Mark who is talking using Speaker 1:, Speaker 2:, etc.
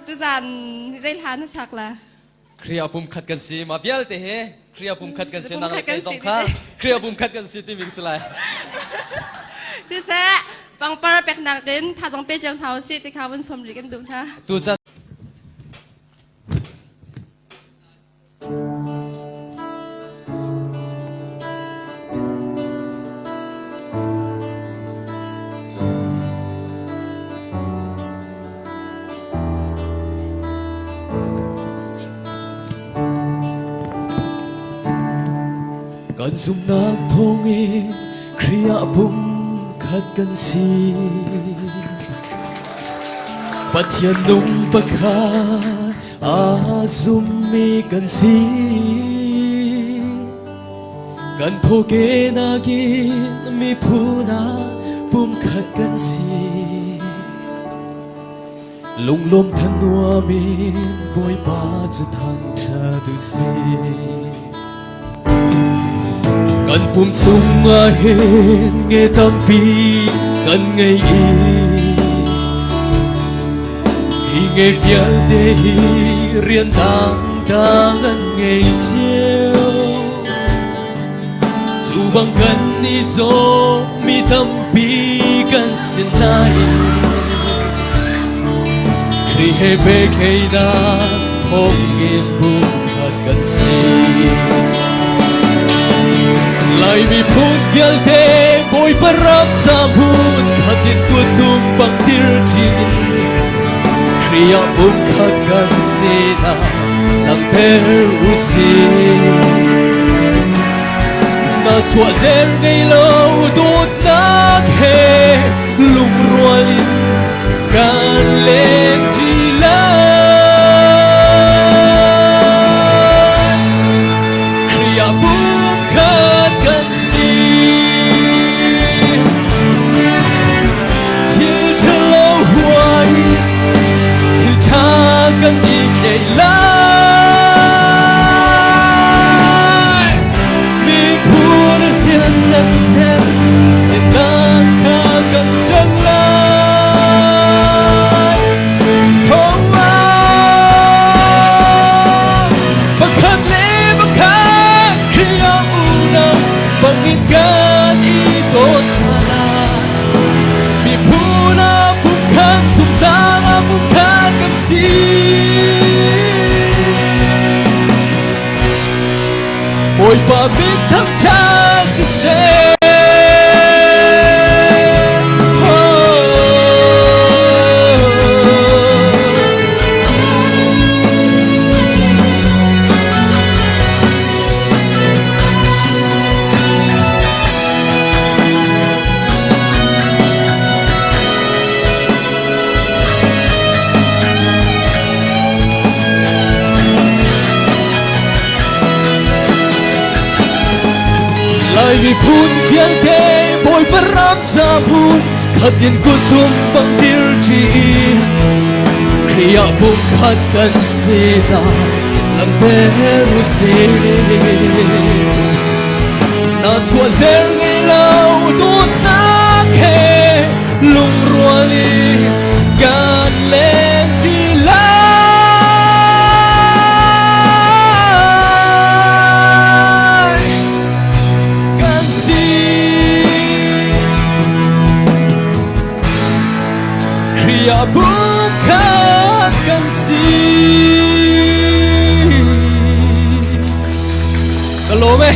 Speaker 1: Tuzan zei hla na sak la?
Speaker 2: Khrih pum khat kan si ma vialte he Khrih pum khat kan si
Speaker 1: Pum
Speaker 2: nang
Speaker 1: khat
Speaker 2: le
Speaker 1: kan
Speaker 2: kei zong
Speaker 1: si
Speaker 2: kha
Speaker 1: ti
Speaker 2: Khrih pum khat kan si timi si lai.
Speaker 1: Siseh, pangpar peknak din tha zong pe cio hna usih ti kha vun som rih kan duh hna.
Speaker 2: Tuchan
Speaker 3: Kan zumhnak thawngin Khrih ah pumkhat kan si. Pathian nung pakhat aa zummi kan si. Kan thawkenak in miphun ah pumkhat kan si. Lunglawm thanuam in Bawipa cu thangṭhat u sih. Kan pum chungah hin nge tampi kan ngei i hi nge vialte hi rian dangdang an ngei cio. Cu bang kan nih zong mi tampi kan si nain Khrih he pehtlaihnak thawngin pumkhat kan si. Lai miphun vialte Bawipa ram ca hmun khat in tuantum bang dir chin Khrih ah pumkhat kan sinak langhter u sih. Na chuah zer ngei lo dawtnak he lungrual in kan leng ṭi lai. Khrih ah pumkhat kan si. Thil ṭhalo huai in thil ṭha kan i tleih lai. Miphun hin nan tel nak kha kan ṭan lai. Oh, pakhat le pakhat Khrih ah unau bangin kan i dawt hna lai. Miphun ah pumkhat sumtang ah pumkhat kan si. Bawipa min thangṭhat siseh. Lai miphun vialte Bawipa ram ca hmun khat in kutum bang dir ṭi Khrih ah pumkhat kan si hna langhter u sih. Na chuah zer ngei lo dawtnak he lungrual in kan leng ṭi lai. Kan si Khrih ah pumkhat kan si. Ka lawm e.